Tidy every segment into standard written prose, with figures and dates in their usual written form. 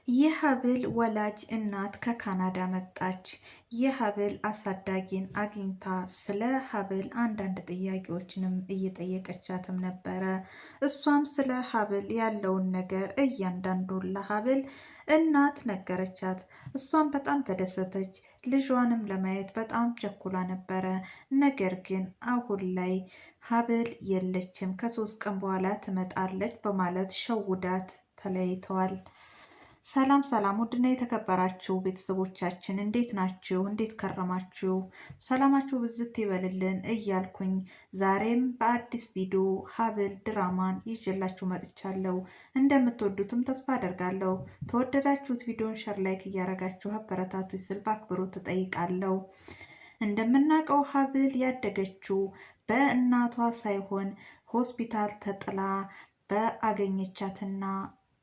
የሀብል ወላጅ እናት ከካናዳ መጣች። የሀብል አሳዳጊን አግኝታ ስለ ሀብል አንዳንድ ጥያቄዎችንም እየጠየቀቻትም ነበረ። እሷም ስለ ሀብል ያለውን ነገር እያንዳንዱን ለሀብል እናት ነገረቻት። እሷም በጣም ተደሰተች። ልጇንም ለማየት በጣም ቸኩላ ነበረ። ነገር ግን አሁን ላይ ሀብል የለችም፣ ከ3 ቀን በኋላ ትመጣለች በማለት ሸውዳት ተለያይተዋል። ሰላም ሰላም፣ ውድና የተከበራችሁ ቤተሰቦቻችን እንዴት ናችሁ? እንዴት ከረማችሁ? ሰላማችሁ ብዝት ይበልልን እያልኩኝ ዛሬም በአዲስ ቪዲዮ ሀብል ድራማን ይዤላችሁ መጥቻለሁ። እንደምትወዱትም ተስፋ አደርጋለሁ። ተወደዳችሁት ቪዲዮን share፣ like እያረጋችሁ አበረታቱ ስል በአክብሮት ትጠይቃለሁ። እንደምናውቀው ሀብል ያደገችው በእናቷ ሳይሆን ሆስፒታል ተጥላ በአገኘቻትና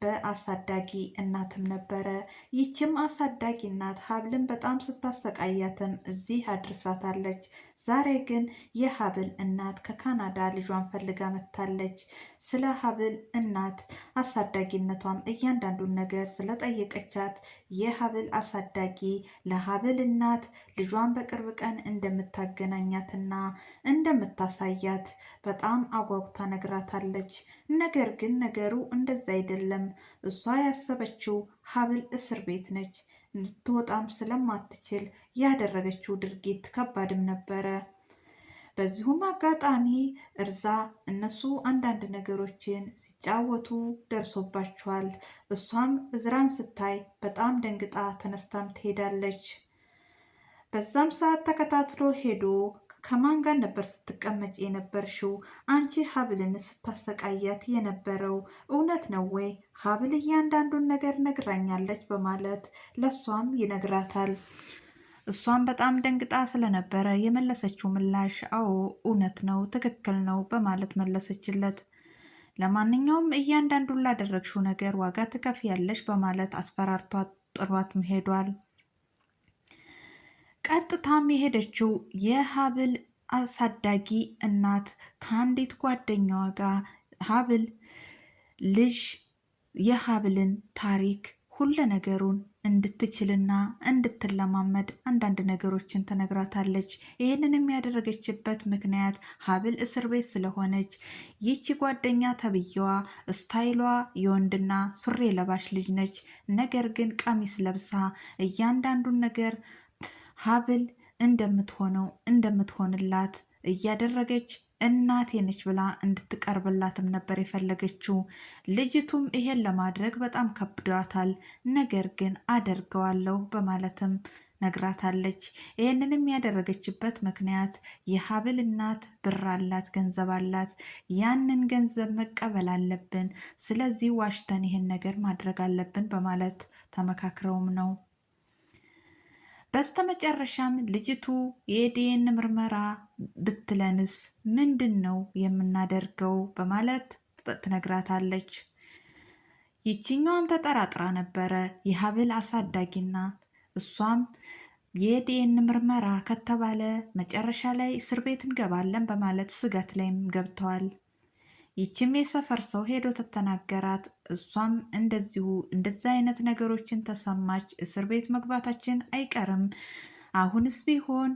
በአሳዳጊ እናትም ነበረ። ይህችም አሳዳጊ እናት ሀብልን በጣም ስታሰቃያትም እዚህ አድርሳታለች። ዛሬ ግን የሀብል እናት ከካናዳ ልጇን ፈልጋ መጥታለች። ስለ ሀብል እናት አሳዳጊነቷም እያንዳንዱን ነገር ስለጠየቀቻት የሀብል አሳዳጊ ለሀብል እናት ልጇን በቅርብ ቀን እንደምታገናኛትና እንደምታሳያት በጣም አጓጉታ ነግራታለች። ነገር ግን ነገሩ እንደዛ አይደለም። እሷ ያሰበችው ሀብል እስር ቤት ነች። ልትወጣም ስለማትችል ያደረገችው ድርጊት ከባድም ነበረ። በዚሁም አጋጣሚ እርዛ እነሱ አንዳንድ ነገሮችን ሲጫወቱ ደርሶባቸዋል። እሷም እዝራን ስታይ በጣም ደንግጣ ተነስታም ትሄዳለች። በዛም ሰዓት ተከታትሎ ሄዶ ከማን ጋር ነበር ስትቀመጭ የነበርሽው? አንቺ ሀብልን ስታሰቃያት የነበረው እውነት ነው ወይ? ሀብል እያንዳንዱን ነገር ነግራኛለች በማለት ለእሷም ይነግራታል። እሷም በጣም ደንግጣ ስለነበረ የመለሰችው ምላሽ አዎ እውነት ነው፣ ትክክል ነው በማለት መለሰችለት። ለማንኛውም እያንዳንዱን ላደረግሽው ነገር ዋጋ ትከፍያለሽ በማለት አስፈራርቷት ጥሯት ሄዷል። ቀጥታም የሄደችው የሀብል አሳዳጊ እናት ከአንዲት ጓደኛዋ ጋር ሀብል ልጅ የሀብልን ታሪክ ሁለ ነገሩን እንድትችልና እንድትለማመድ አንዳንድ ነገሮችን ተነግራታለች። ይህንን የሚያደረገችበት ምክንያት ሀብል እስር ቤት ስለሆነች ይቺ ጓደኛ ተብዬዋ ስታይሏ የወንድና ሱሪ ለባሽ ልጅ ነች። ነገር ግን ቀሚስ ለብሳ እያንዳንዱን ነገር ሀብል እንደምትሆነው እንደምትሆንላት እያደረገች እናቴ ነች ብላ እንድትቀርብላትም ነበር የፈለገችው። ልጅቱም ይሄን ለማድረግ በጣም ከብዷታል። ነገር ግን አደርገዋለሁ በማለትም ነግራታለች። ይህንንም ያደረገችበት ምክንያት የሀብል እናት ብር አላት፣ ገንዘብ አላት። ያንን ገንዘብ መቀበል አለብን፣ ስለዚህ ዋሽተን ይህን ነገር ማድረግ አለብን በማለት ተመካክረውም ነው። በስተመጨረሻም ልጅቱ የዲኤን ምርመራ ብትለንስ ምንድን ነው የምናደርገው በማለት ትነግራታለች። ይችኛዋም ተጠራጥራ ነበረ የሀብል አሳዳጊና እሷም የዲኤን ምርመራ ከተባለ መጨረሻ ላይ እስር ቤት እንገባለን በማለት ስጋት ላይም ገብተዋል። ይችም የሰፈር ሰው ሄዶ ተተናገራት። እሷም እንደዚሁ እንደዚ አይነት ነገሮችን ተሰማች። እስር ቤት መግባታችን አይቀርም፣ አሁንስ ቢሆን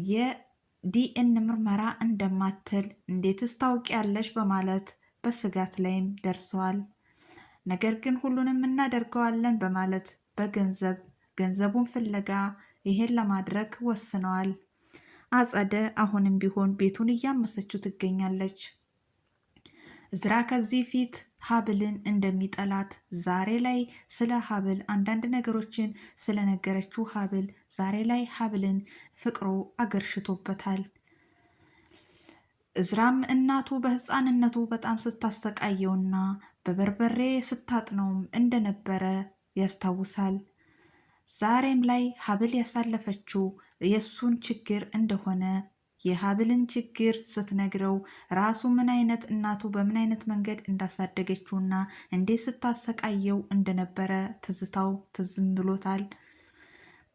የዲኤን ምርመራ እንደማትል እንዴትስ ታውቂያለሽ? በማለት በስጋት ላይም ደርሰዋል። ነገር ግን ሁሉንም እናደርገዋለን በማለት በገንዘብ ገንዘቡን ፍለጋ ይሄን ለማድረግ ወስነዋል። አጸደ አሁንም ቢሆን ቤቱን እያመሰችው ትገኛለች። እዝራ ከዚህ ፊት ሀብልን እንደሚጠላት ዛሬ ላይ ስለ ሀብል አንዳንድ ነገሮችን ስለነገረችው ሀብል ዛሬ ላይ ሀብልን ፍቅሩ አገርሽቶበታል። እዝራም እናቱ በሕፃንነቱ በጣም ስታሰቃየውና በበርበሬ ስታጥነውም እንደነበረ ያስታውሳል። ዛሬም ላይ ሀብል ያሳለፈችው የእሱን ችግር እንደሆነ የሀብልን ችግር ስትነግረው ራሱ ምን አይነት እናቱ በምን አይነት መንገድ እንዳሳደገችውና እንዴት ስታሰቃየው እንደነበረ ትዝታው ትዝም ብሎታል።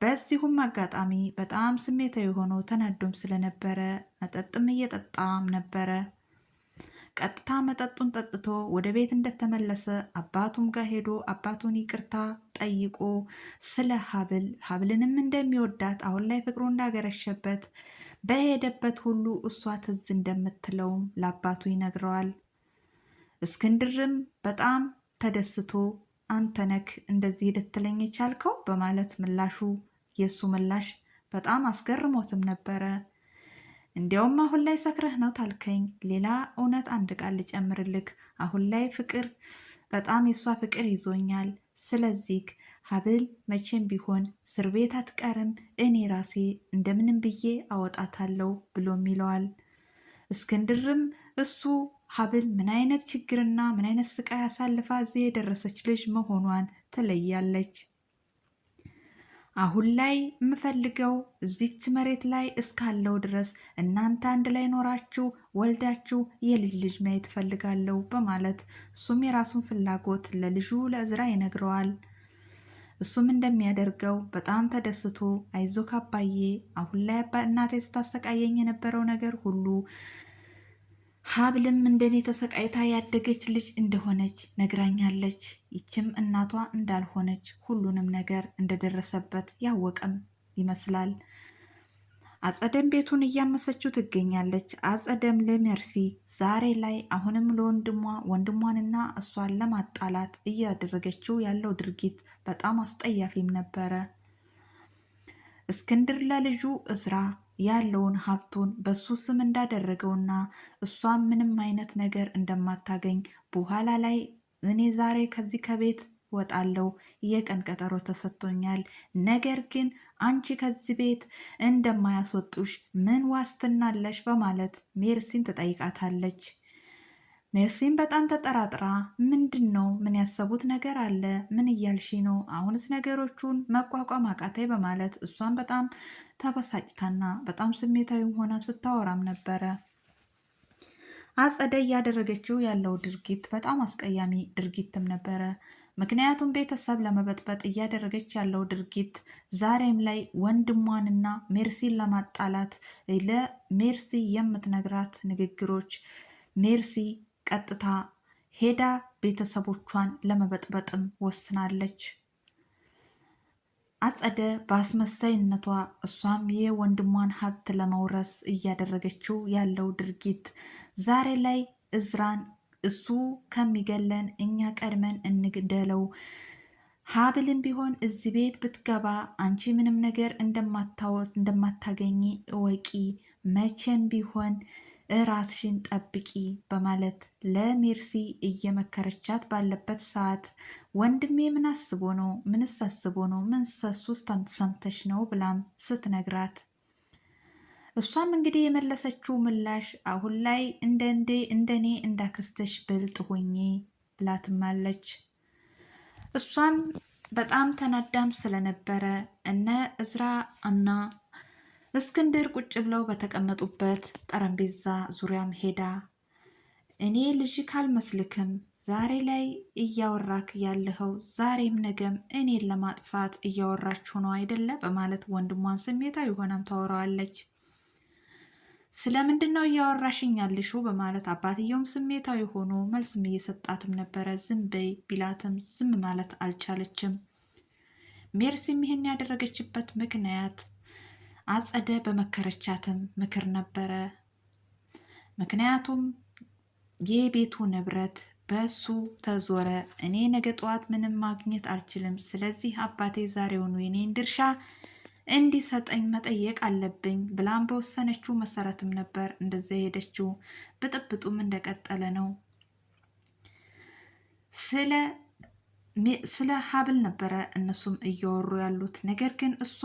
በዚሁም አጋጣሚ በጣም ስሜታዊ ሆኖ ተናዶም ስለነበረ መጠጥም እየጠጣም ነበረ። ቀጥታ መጠጡን ጠጥቶ ወደ ቤት እንደተመለሰ አባቱም ጋር ሄዶ አባቱን ይቅርታ ጠይቆ ስለ ሀብል ሀብልንም እንደሚወዳት አሁን ላይ ፍቅሩ እንዳገረሸበት በሄደበት ሁሉ እሷ ትዝ እንደምትለውም ለአባቱ ይነግረዋል። እስክንድርም በጣም ተደስቶ አንተ ነክ እንደዚህ ልትለኝ የቻልከው በማለት ምላሹ የእሱ ምላሽ በጣም አስገርሞትም ነበረ። እንዲያውም አሁን ላይ ሰክረህ ነው ታልከኝ፣ ሌላ እውነት አንድ ቃል ልጨምርልክ። አሁን ላይ ፍቅር በጣም የእሷ ፍቅር ይዞኛል። ስለዚህ ሀብል መቼም ቢሆን እስር ቤት አትቀርም፣ እኔ ራሴ እንደምንም ብዬ አወጣታለሁ ብሎም ይለዋል። እስክንድርም እሱ ሀብል ምን አይነት ችግርና ምን አይነት ስቃይ አሳልፋ እዚህ የደረሰች ልጅ መሆኗን ትለያለች። አሁን ላይ የምፈልገው እዚች መሬት ላይ እስካለው ድረስ እናንተ አንድ ላይ ኖራችሁ ወልዳችሁ የልጅ ልጅ ማየት እፈልጋለሁ በማለት እሱም የራሱን ፍላጎት ለልጁ ለእዝራ ይነግረዋል። እሱም እንደሚያደርገው በጣም ተደስቶ አይዞህ አባዬ፣ አሁን ላይ እናቴ ስታሰቃየኝ የነበረው ነገር ሁሉ ሀብልም እንደኔ ተሰቃይታ ያደገች ልጅ እንደሆነች ነግራኛለች። ይችም እናቷ እንዳልሆነች ሁሉንም ነገር እንደደረሰበት ያወቀም ይመስላል። አጸደም ቤቱን እያመሰችው ትገኛለች። አጸደም ለሜርሲ ዛሬ ላይ አሁንም ለወንድሟ ወንድሟንና እሷን ለማጣላት እያደረገችው ያለው ድርጊት በጣም አስጠያፊም ነበረ። እስክንድር ለልጁ እዝራ ያለውን ሀብቱን በሱ ስም እንዳደረገውና እሷም ምንም አይነት ነገር እንደማታገኝ በኋላ ላይ እኔ ዛሬ ከዚህ ከቤት ወጣለው የቀን ቀጠሮ ተሰጥቶኛል። ነገር ግን አንቺ ከዚህ ቤት እንደማያስወጡሽ ምን ዋስትና አለሽ? በማለት ሜርሲን ትጠይቃታለች። ሜርሲን በጣም ተጠራጥራ ምንድን ነው ምን ያሰቡት ነገር አለ? ምን እያልሽ ነው? አሁንስ ነገሮቹን መቋቋም አቃተኝ በማለት እሷን በጣም ተበሳጭታና በጣም ስሜታዊ ሆና ስታወራም ነበረ። አጸደ እያደረገችው ያለው ድርጊት በጣም አስቀያሚ ድርጊትም ነበረ። ምክንያቱም ቤተሰብ ለመበጥበጥ እያደረገች ያለው ድርጊት ዛሬም ላይ ወንድሟንና ሜርሲን ለማጣላት ለሜርሲ የምትነግራት ንግግሮች ሜርሲ ቀጥታ ሄዳ ቤተሰቦቿን ለመበጥበጥም ወስናለች። አጸደ በአስመሳይነቷ እሷም የወንድሟን ሀብት ለመውረስ እያደረገችው ያለው ድርጊት ዛሬ ላይ እዝራን እሱ ከሚገለን እኛ ቀድመን እንግደለው፣ ሀብልም ቢሆን እዚህ ቤት ብትገባ አንቺ ምንም ነገር እንደማታገኚ እወቂ፣ መቼም ቢሆን እራስሽን ጠብቂ በማለት ለሜርሲ እየመከረቻት ባለበት ሰዓት ወንድሜ ምን አስቦ ነው? ምንስ አስቦ ነው? ምን ሰሱስ ሰምተሽ ነው? ብላም ስትነግራት እሷም እንግዲህ የመለሰችው ምላሽ አሁን ላይ እንደንዴ እንደኔ እንዳክስትሽ ብልጥ ሁኚ ብላትማለች። እሷም በጣም ተናዳም ስለነበረ እነ እዝራ እና እስክንድር ቁጭ ብለው በተቀመጡበት ጠረጴዛ ዙሪያም ሄዳ እኔ ልጅ ካልመስልክም ዛሬ ላይ እያወራክ ያለኸው ዛሬም ነገም እኔን ለማጥፋት እያወራችሁ ነው አይደለ? በማለት ወንድሟን ስሜታዊ ሆናም ታወራዋለች። ስለምንድን ነው እያወራሽኝ ያለሽው? በማለት አባትየውም ስሜታዊ ሆኖ መልስም እየሰጣትም ነበረ። ዝም በይ ቢላትም ዝም ማለት አልቻለችም። ሜርሲም ይህን ያደረገችበት ምክንያት አጸደ በመከረቻትም ምክር ነበረ። ምክንያቱም የቤቱ ንብረት በሱ ተዞረ፣ እኔ ነገ ጠዋት ምንም ማግኘት አልችልም። ስለዚህ አባቴ ዛሬውኑ የኔን ድርሻ እንዲሰጠኝ መጠየቅ አለብኝ ብላም በወሰነችው መሰረትም ነበር እንደዚያ የሄደችው። ብጥብጡም እንደቀጠለ ነው። ስለ ሀብል ነበረ እነሱም እያወሩ ያሉት። ነገር ግን እሷ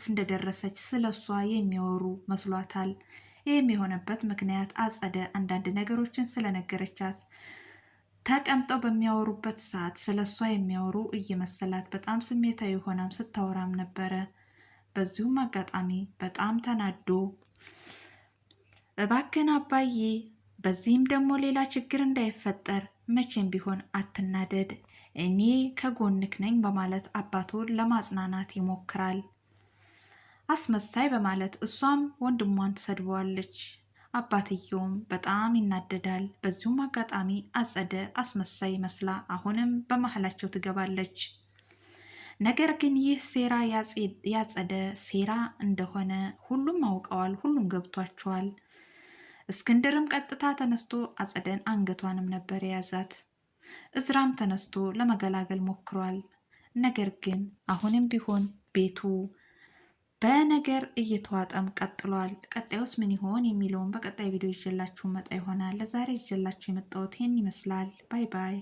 እንደደረሰች ስለ እሷ የሚያወሩ መስሏታል። ይህም የሆነበት ምክንያት አጸደ አንዳንድ ነገሮችን ስለነገረቻት ተቀምጠው በሚያወሩበት ሰዓት ስለ እሷ የሚያወሩ እየመሰላት በጣም ስሜታዊ ሆናም ስታወራም ነበረ። በዚሁም አጋጣሚ በጣም ተናዶ እባክን አባዬ፣ በዚህም ደግሞ ሌላ ችግር እንዳይፈጠር መቼም ቢሆን አትናደድ፣ እኔ ከጎንክ ነኝ በማለት አባቱን ለማጽናናት ይሞክራል። አስመሳይ በማለት እሷም ወንድሟን ትሰድበዋለች። አባትየውም በጣም ይናደዳል። በዚሁም አጋጣሚ አጸደ አስመሳይ መስላ አሁንም በመሀላቸው ትገባለች። ነገር ግን ይህ ሴራ ያጸደ ሴራ እንደሆነ ሁሉም አውቀዋል። ሁሉም ገብቷቸዋል። እስክንድርም ቀጥታ ተነስቶ አጸደን አንገቷንም ነበር የያዛት። እዝራም ተነስቶ ለመገላገል ሞክሯል። ነገር ግን አሁንም ቢሆን ቤቱ በነገር እየተዋጠም ቀጥሏል። ቀጣዩስ ምን ይሆን የሚለውን በቀጣይ ቪዲዮ ይዤላችሁ መጣ ይሆናል። ለዛሬ ይዤላችሁ የመጣሁት ይህን ይመስላል። Bye bye።